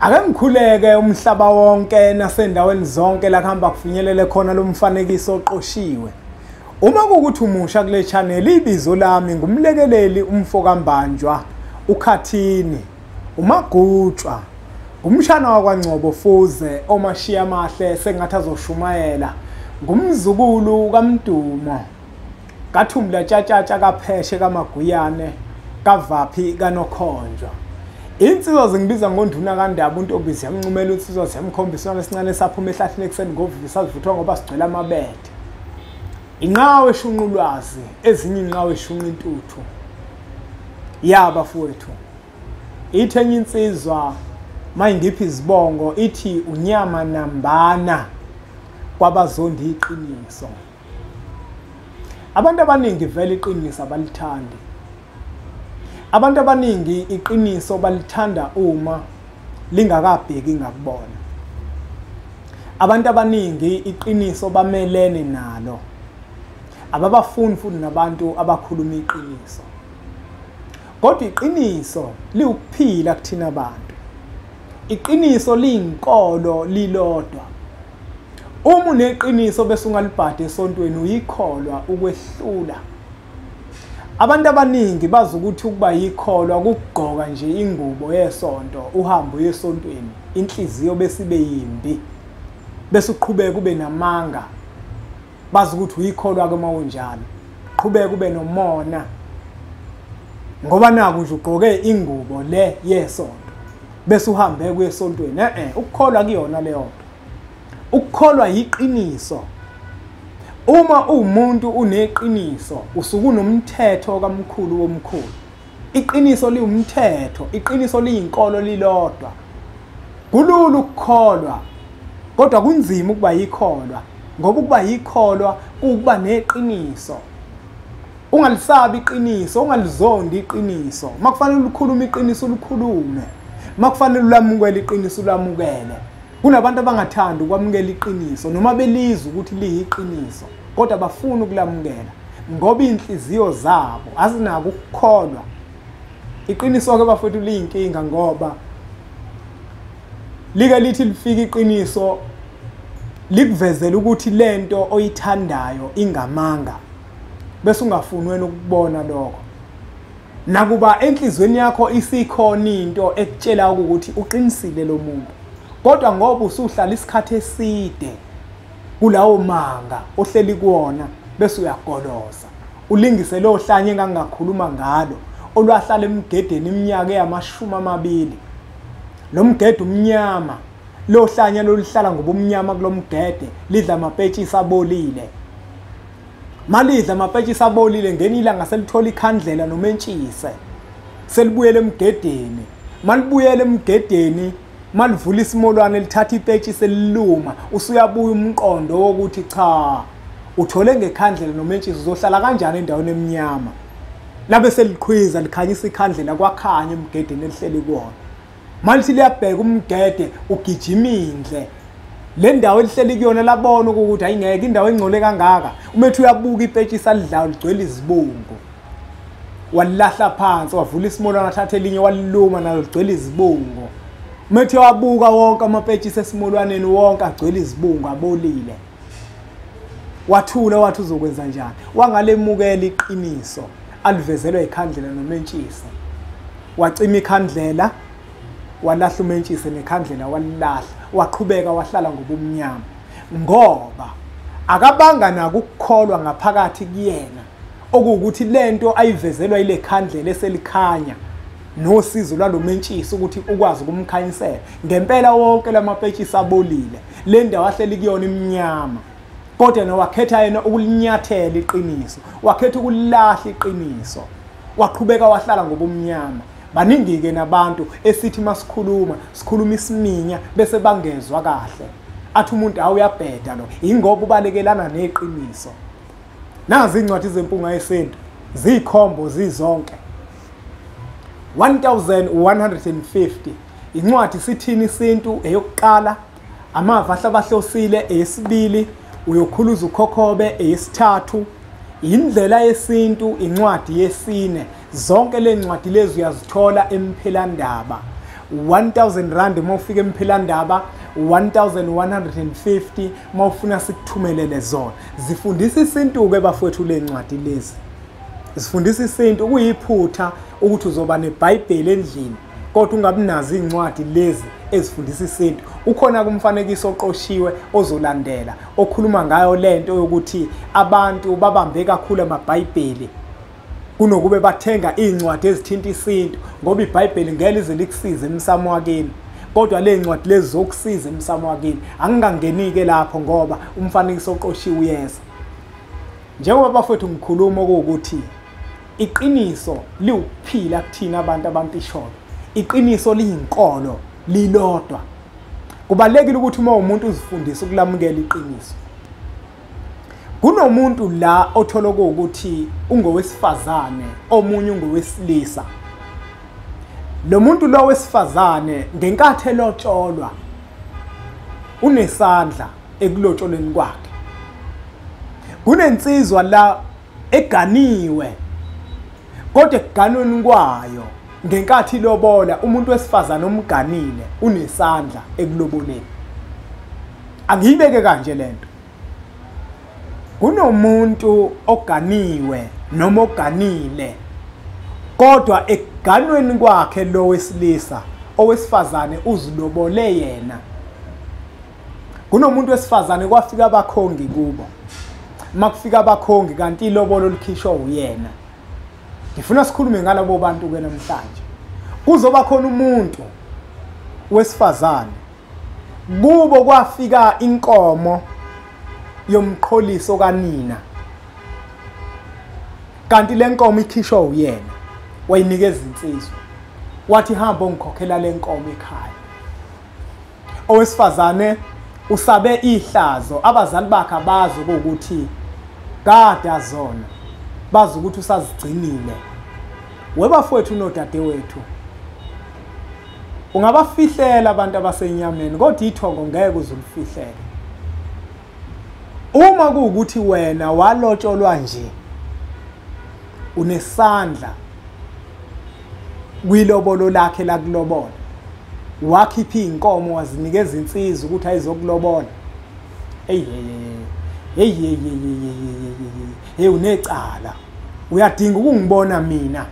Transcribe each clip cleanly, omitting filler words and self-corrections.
Ake ngikhuleke umhlaba wonke nasendaweni zonke la kuhamba kufinyelele khona lo mfanekiso oqoshiwe. Uma kuwukuthi umusha kule channel, ibizo lami ngumlekeleli umfokambanjwa uKhathini uMagutshwa, ngumshana wakwaNgcobo Fuze omashiya amahle sengathi azoshumayela, ngumzukulu kaMdumo kaThumla Tshatshatsha kaPheshe kaMaguyane kaVaphi kaNokhonjwa. Insizwa zingibiza ngonduna kaNdaba, untombi ziyamncumela, insizwa ziyamkhombisa esincane saphuma ehlahleni ekuseni ngovivi sazivuthwa ngoba sigcwele amabethe. Inqawe eshunqa ulwazi, ezinye inqawe eshunqa intuthu. Ya bafowethu, ithi enye insizwa mayingiphi izibongo ithi unyama nambana kwabazondi iqiniso. Abantu abaningi vele iqiniso abalithandi. Abantu abaningi iqiniso balithanda uma lingakabheki ngakubona. Abantu abaningi iqiniso bamelene nalo. Ababafuni futhi nabantu abakhuluma iqiniso. Kodwa iqiniso liwukuphila kuthina abantu. Iqiniso liyinkolo lilodwa. Uma uneqiniso bese ungalibhadi esontweni uyikholwa ukwehlula. Abantu abaningi bazi ukuthi ukuba yikholwa ukugqoka nje ingubo yesonto, uhambo yesontweni, inhliziyo bese ibe yimbi, bese uqhubeka ube namanga. Bazi ukuthi uyikholwa ke mawunjalo, qhubeka ube nomona ngoba naku nje ugqoke ingubo le yesonto bese uhambe kuyesontweni. Ukukholwa kuyona leyo nto. Ukukholwa yiqiniso. Uma umuntu uneqiniso usuke unomthetho kamkhulu womkhulu. Iqiniso liwumthetho, iqiniso liyinkolo lilodwa. Kulula ukukholwa kodwa kunzima ukuba yikholwa, ngoba ukuba yikholwa kukuba neqiniso. Ungalisabi iqiniso, ungalizondi iqiniso. Makufanele ulikhulume iqiniso ulikhulume, makufanele ulamukele iqiniso ulamukele. Kunabantu abangathandi ukwamukela iqiniso noma belizwe ukuthi liyiqiniso, kodwa bafuna ukulamukela ngoba inhliziyo zabo azinako ukukholwa. Iqiniso ke bafowethu liyinkinga, ngoba like lithi lifika iqiniso likuvezela ukuthi lento oyithandayo ingamanga, bese ungafuni wena ukubona lokho. Nakuba enhlizweni yakho isikhona into ekutshela ukuthi uqinisile lo muntu, kodwa ngoba usuhlala isikhathi eside kulawo manga ohleli kuwona bese uyagoloza ulingise lo hlanye engangakhuluma ngalo olwahlala emgedeni iminyaka eyama-20. Lo mgede umnyama, lo hlanya loluhlala ngobumnyama kulomgede, lidla amapetshisi abolile. Malidla amapetshisi abolile, ngeni ilanga selithola ikhandlela nomentshise, selibuyele emgedeni. Malibuyele emgedeni, malivula isimolwane lithatha ipetshisi eliluma, usuyabuya umqondo wokuthi cha, uthole ngekhandlela nomentshisi, uzohlala kanjani endaweni emnyama? Labe seliqhwiza likhanyisa ikhandlela, kwakhanya emgedeni elihleli kuwona. Malithi liyabheka umgede ugijima indle le ndawo elihleli kuyona, labona ukuthi ayingeke indawo engcole kangaka. Umethu uyabuka ipetshisi alidlayo ligcwele izibungu, walilahla phansi, wavula isimolwana athatha elinye waliluma nalo ligcwele izibungu. Umethu uyawabuka wonke amapetshisi esimolwaneni, wonke agcwele izibungu abolile. Wathula wathi uzokwenza njani? Wangalemukela iqiniso alivezelwa ikhandlela nomentshisi. Wacima ikhandlela, walahla umentshisi nekhandlela walilahla, waqhubeka wahlala ngobumnyama, ngoba akabanga nako ukukholwa ngaphakathi kuyena okuwukuthi lento ayivezelwa ile khandlela eselikhanya nosizo lwalomentshisi ukuthi ukwazi ukumkhanyisela. Ngempela wonke lamapetshisi abolile, le ndawo ahleli kuyona imnyama, kodwa yena wakhetha yena ukulinyathela iqiniso, wakhetha ukulahla iqiniso, waqhubeka wahlala ngobumnyama. Baningi-ke nabantu esithi masikhuluma sikhuluma isiminya bese bangezwa kahle, athi umuntu awuyabheda lo, ingoba ubalekelana neqiniso. Nazi incwadi zempunga yesintu ziyikhombo zizonke 1150. Incwadi sithini isintu eyokuqala, amava ahlabahlosile eyesibili, uyokhuluza ukhokhobe eyesithathu, indlela yesintu incwadi yesine. Zonke le ncwadi lezi uyazithola emphelandaba. 1000 rand uma ufika eMphelandaba, 1150 uma ufuna sikuthumelele zona. Zifundisa isintu-ke bafowethu le ncwadi lezi, zifundisa isintu. Kuyiphutha ukuthi uzoba neBhayibheli endlini kodwa ungabi nazo iy'ncwadi lezi ezifundisa isintu. Ukhona kumfanekiso oqoshiwe ozolandela okhuluma ngayo lento yokuthi abantu babambe kakhulu amabhayibheli kunokube bathenga iy'ncwadi ezithinta isintu, ngoba iBhayibheli ngeke lize likusize emsamo wakini, kodwa le ncwadi lezi zokusiza emsamo wakini. Angingangeni-ke lapho ngoba umfanekiso oqoshiwe uyeza. Njengoba bafowethu ngikhuluma okuwukuthi iqiniso liwukuphila kuthina abantu abampisholo, iqiniso liyinkolo lilodwa. Kubalulekile ukuthi uma umuntu uzifundise ukulamukela iqiniso. Kunomuntu la othola ukuthi ungowesifazane, omunye ungowesilisa. Lo muntu lo wesifazane ngenkathi elotsholwa unesandla ekulotsholweni kwakhe. Kunensizwa la eganiwe, kodwa ekuganweni kwayo ngenkathi ilobola umuntu wesifazane omganile unesandla ekuloboleni. Angiyibeke kanje lento. Kunomuntu oganiwe noma oganile, kodwa ekuganweni kwakhe lo wesilisa owesifazane uzilobole yena. Kunomuntu wesifazane kwafika abakhongi kubo, makufika abakhongi kanti ilobolo likhishwa uyena. Ngifuna sikhulume ngalabo bantu ke namhlanje. Kuzoba khona umuntu wesifazane kubo kwafika inkomo yomqholiso kanina, kanti le nkomo ikhishwa uyena, wayinikeza insizwa, wathi hamba ongikhokhela le nkomo ekhaya. Owesifazane usabe ihlazo, abazali bakhe abazi ukuthi kade azona, bazi ukuthi usazigcinile. Webafowethu nodadewethu, ungabafihlela abantu abasenyameni, kodwa ithongo ngeke uzulifihlele. Uma kuwukuthi wena walotsholwa nje unesandla kwilobolo lakhe lakulobola, wakhipha iy'nkomo wazinikeza insizwa ukuthi ayizokulobola, hey hey hey hey, unecala. Uyadinga ukungibona mina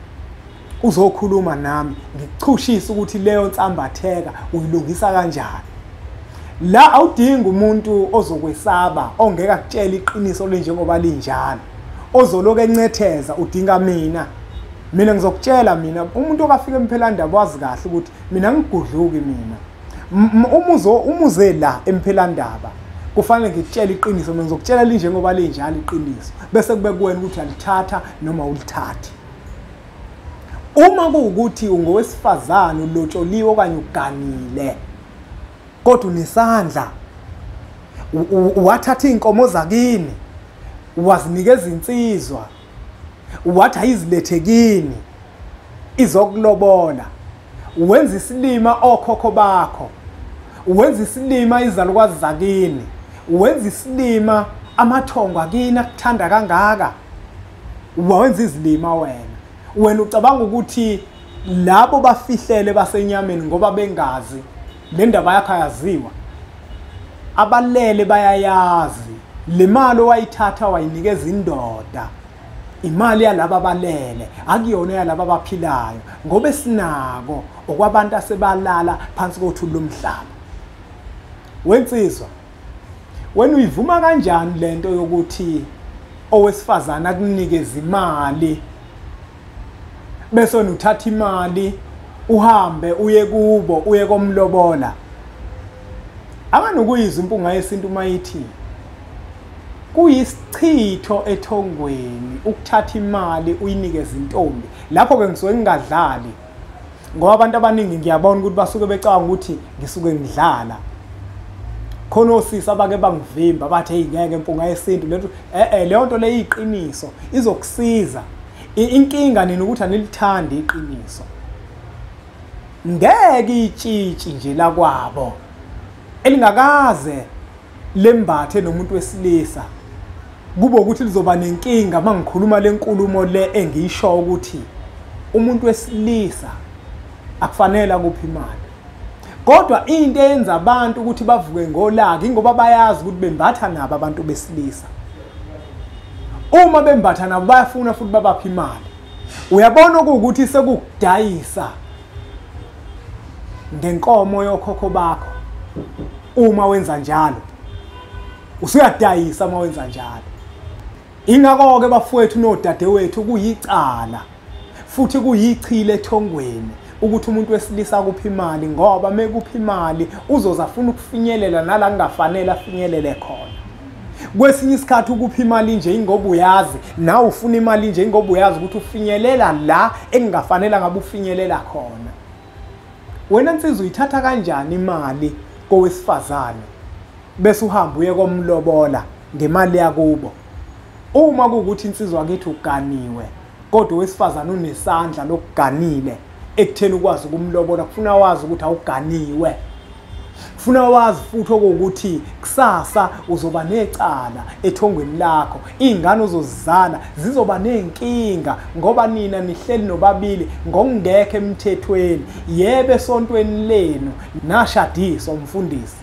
uzokhuluma nami, ngikuchushise ukuthi leyo nsambatheka uyilungisa kanjani. La awudingi umuntu ozokwesaba, ongeke akutshele iqiniso lenjengoba linjalo, ozoloku encetheza. Udinga mina. Mina ngizokutshela mina, umuntu okafika eMphelandaba wazi kahle ukuthi mina ngigudluki mina. Umuze la eMphelandaba kufanele ngikutshele iqiniso, mina ngizokutshela linjengoba linjalo iqiniso, bese kube kuwena ukuthi alithatha noma ulithathe. Uma kuwukuthi ungowesifazane ulotsholiwe okanye uganile, kodwa unesandla, wathatha iy'nkomo zakini wazinikeza insizwa, wathi ayizilethe kini izokulobola, wenza isilima okhokho bakho, wenza isilima izalukwazi zakini, wenza isilima amathongo akini akuthanda kangaka, wawenza izilima wena. Wena ucabanga ukuthi labo bafihlele basenyameni ngoba bengazi le ndaba yakho ayaziwa. Abalele bayayazi le mali owayithatha wayinikeza indoda, imali yalaba abalele, akuyona yalaba abaphilayo, ngoba esinako okwabantu asebalala phansi kothuli lomhlaba. Wensizwa, wena uyivuma kanjani lento yokuthi owesifazane akunikeze imali bese uthatha imali uhambe uye kubo uye komlobola? Abanokuyizwa impunga yesintu mayithi kuyisichitho ethongweni ukuthatha imali uyinikeze intombi. Lapho ke ngisuke ngingadlali, ngoba abantu abaningi ngiyabona ukuthi basuke becabanga ukuthi ngisuke ngidlala. Khona osisi abake bangivimba bathi hey ngeke impunga yesintu lento, leyo nto leyo iqiniso izokusiza. Inkinga nini ukuthi anilithandi iqiniso. Ngeke itshitshi nje la kwabo elingakaze lembathe nomuntu wesilisa kube ukuthi lizoba nenkinga mangikhuluma lenkulumo le engiyisho ukuthi umuntu wesilisa akufanele akuphi imali. Kodwa into eyenza abantu ukuthi bavuke ngolaka ingoba bayazi ukuthi bembatha nabo abantu besilisa. Uma bembatha nabo bayafuna futhi babapha imali. Uyabona ukuthi sekukudayisa ngenkomo yokhokho bakho uma wenza njalo. Usuyadayisa uma wenza njalo. Ingakho-ke bafowethu nodadewethu kuyicala futhi kuyichile ethongweni ukuthi umuntu wesilisa akuphi imali, ngoba mekuphi imali uzoze afuna ukufinyelela nala kungafanele afinyelele khona. Kwesinye isikhathi ukuphi imali nje ingoba uyazi nawe ufuna imali nje ingoba uyazi ukuthi ufinyelela la engafanele ngabe ufinyelela khona. Wena nsizwa uyithatha kanjani imali kowesifazane bese uhamba uye komlobola ngemali yakubo? Uma kuwukuthi insizwa kithi uganiwe kodwa owesifazane unesandla lokuganile ekutheni ukwazi ukumlobola, kufuna wazi ukuthi awuganiwe. Kufuna wazi futhi okuwukuthi kusasa uzoba necala ethongweni lakho, iy'ngane ozozizala zizoba ney'nkinga ngoba nina nihleli nobabili ngokungekho emthethweni. Yebo, esontweni lenu nashadiswa umfundisi,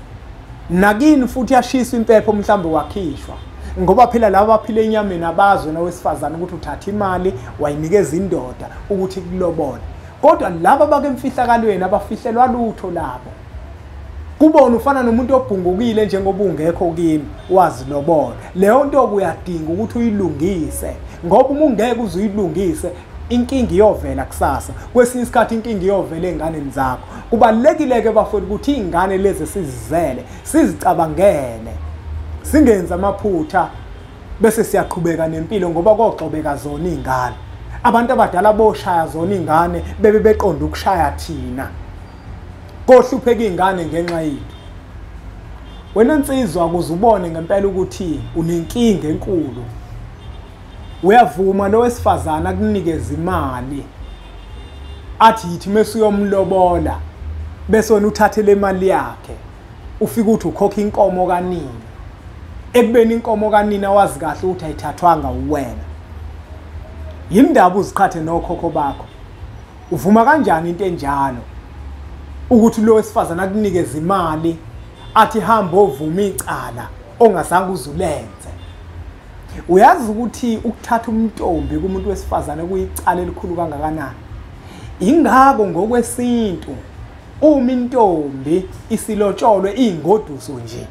nakini futhi yashiswa impepho mhlawumbe wakhishwa, ngoba phela laba abaphila enyameni abazi wena wesifazane ukuthi uthatha imali wayinikeza indoda ukuthi kulobole. Kodwa laba abakemfihlakalweni abafihlelwa lutho labo. Kubona ufana nomuntu obhungukile njengoba ungekho kini wazilobola. Leyo nto kuyadinga ukuthi uyilungise, ngoba uma ungeke uze uyilungise inkinga iyovela kusasa. Kwesinye isikhathi inkinga iyovela ey'nganeni zakho. Kubalulekile-ke bafowethu ukuthi iy'ngane lezi esizizele sizicabangele, singenzi amaphutha bese siyaqhubeka nempilo, ngoba koxobeka zona iy'ngane. Abantu abadala boshaya zona iy'ngane bebe beqonda ukushaya thina. Kohlupheka iy'ngane ngenxa yethu. Wena nsizwa ukuze ubone ngempela ukuthi unenkinga enkulu, uyavuma lo wesifazane akunikeze imali athi yithi mese uyomlobola, bese wena uthathe le mali yakhe ufike uthi ukhokha inkomo kanina, ekubeni inkomo kanina wazi kahle ukuthi ayithathwanga uwena. Yindaba uziqhathe nokhokho bakho? Uvuma kanjani into enjalo ukuthi lo wesifazane akunikeze imali athi hamba ovuma icala ongazange uzulenze? Uyazi ukuthi ukuthatha umntombi kumuntu wesifazane kuyicala elikhulu kangakanani? Ingakho ngokwesintu uma intombi isilotsholwe ingoduso nje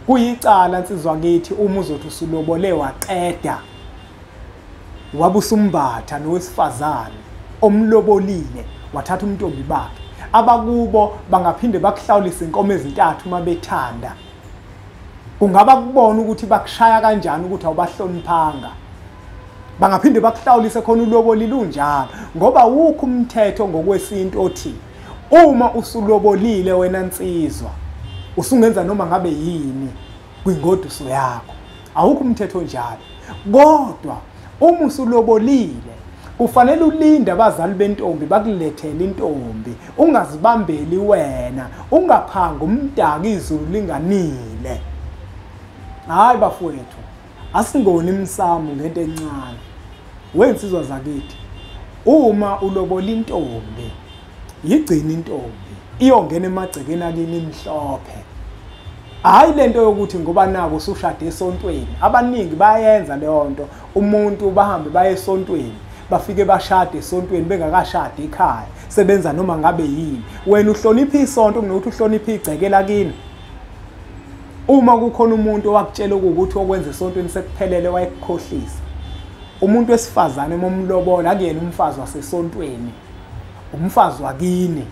kuyicala nsizwa kithi uma uzothi usulobole waqeda wabusumbatha nowesifazane omlobolile wathatha umntombi bakhe. Abakubo bangaphinde bakuhlawulise inkomo ezintathu uma bethanda. Kungaba kubona ukuthi bakushaya kanjani ukuthi awubahloniphanga. Bangaphinde bakuhlawulise khona ulobolile unjalo, ngoba wukho umthetho ngokwesintu othi uma usulobolile wena nsizwa usungenza noma ngabe yini kwingoduso yakho. Awukho umthetho onjalo. Kodwa uma usulobolile kufanele ulinde abazali bentombi bakulethele intombi, ungazibambeli wena, ungaphanga umdaka izulu linganile. Hayi bafowethu, asingoni imsamo ngento encane. Wensizwa zakithi, uma ulobola intombi, yigcina intombi iyongena emagcekeni akini imhlophe. Hayi lento yokuthi ngoba nako usushade esontweni. Abaningi bayenza leyo nto, umuntu bahambe baye esontweni bafike bashade esontweni bengakashadi ekhaya, sebenza noma ngabe yini. Wena uhlonipha isonto kunokuthi uhloniphe igceke lakini. Uma kukhona umuntu owakutshela ukuthi okwenza esontweni sekuphelele wayekukhohlisa. Umuntu wesifazane momlobola akuyena umfazi wasesontweni, umfazi wakini.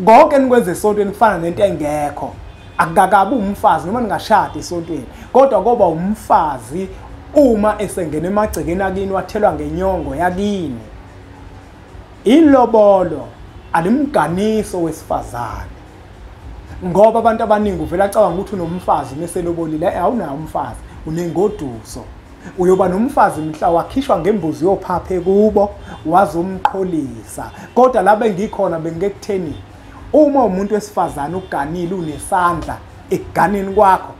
Konke enikwenza esontweni kufana nento engekho. Akukakabi umfazi noma ningashadi esontweni, kodwa koba umfazi uma esengena emagcekeni akini wathelwa ngenyongo yakini. Ilobolo alimganiso wesifazane, ngoba abantu abaningi uvela acabanga ukuthi unomfazi meselobolile. Awunawo umfazi, unengoduso. Uyoba nomfazi mhla wakhishwa ngembuzi yophaphe kubo wazomqholisa. Kodwa la bengikhona bengekutheni, uma umuntu wesifazane uganile unesandla ekuganeni kwakho,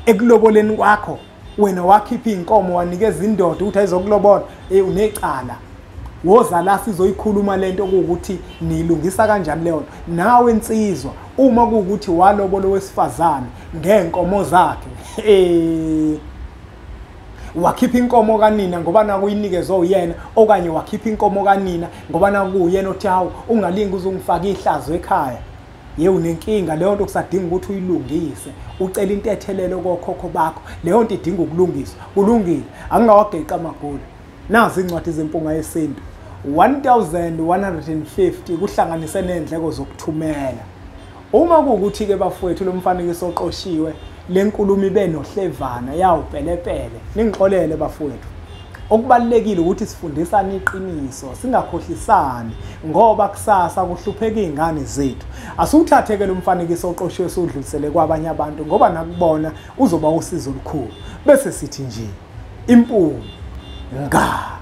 ekuloboleni kwakho, wena wakhipha inkomo wanikeza indoda ukuthi ayizokulobola, unecala. Woza la sizoyikhuluma lento ukuthi nilungisa kanjani leyo nto. Nawe insizwa, uma kuwukuthi walobolo wesifazane ngenkomo zakhe, wakhipha inkomo kanina ngoba nakuyinikezwe uyena, okanye wakhipha inkomo kanina ngoba nakuyena othi hawu ungalingi uzungifaka ihlazo ekhaya. Ye unenkinga leyo nto, kusadinga ukuthi uyilungise, ucela intethelelo kokhokho bakho. Leyo nto idinga ukulungiswa. Kulungile, angingawageqa amagula. Nazi incwadi zeMpunga Yesintu, 1150 kuhlanganise nendleko zokuthumela. Uma kuwukuthi-ke bafowethu lo mfanekiso oqoshiwe, le nkulumo ibe nohlevana yawupelepele, ningixolele bafowethu. Okubalulekile ukuthi sifundisane iqiniso, singakhohlisani, ngoba kusasa kuhlupheka iy'ngane zethu. Asiwuthathe-ke lo mfanekiso oqoshiwe siwudlulisele kwabanye abantu, ngoba nakubona uzoba usizo olukhulu. Bese sithi nje impunga.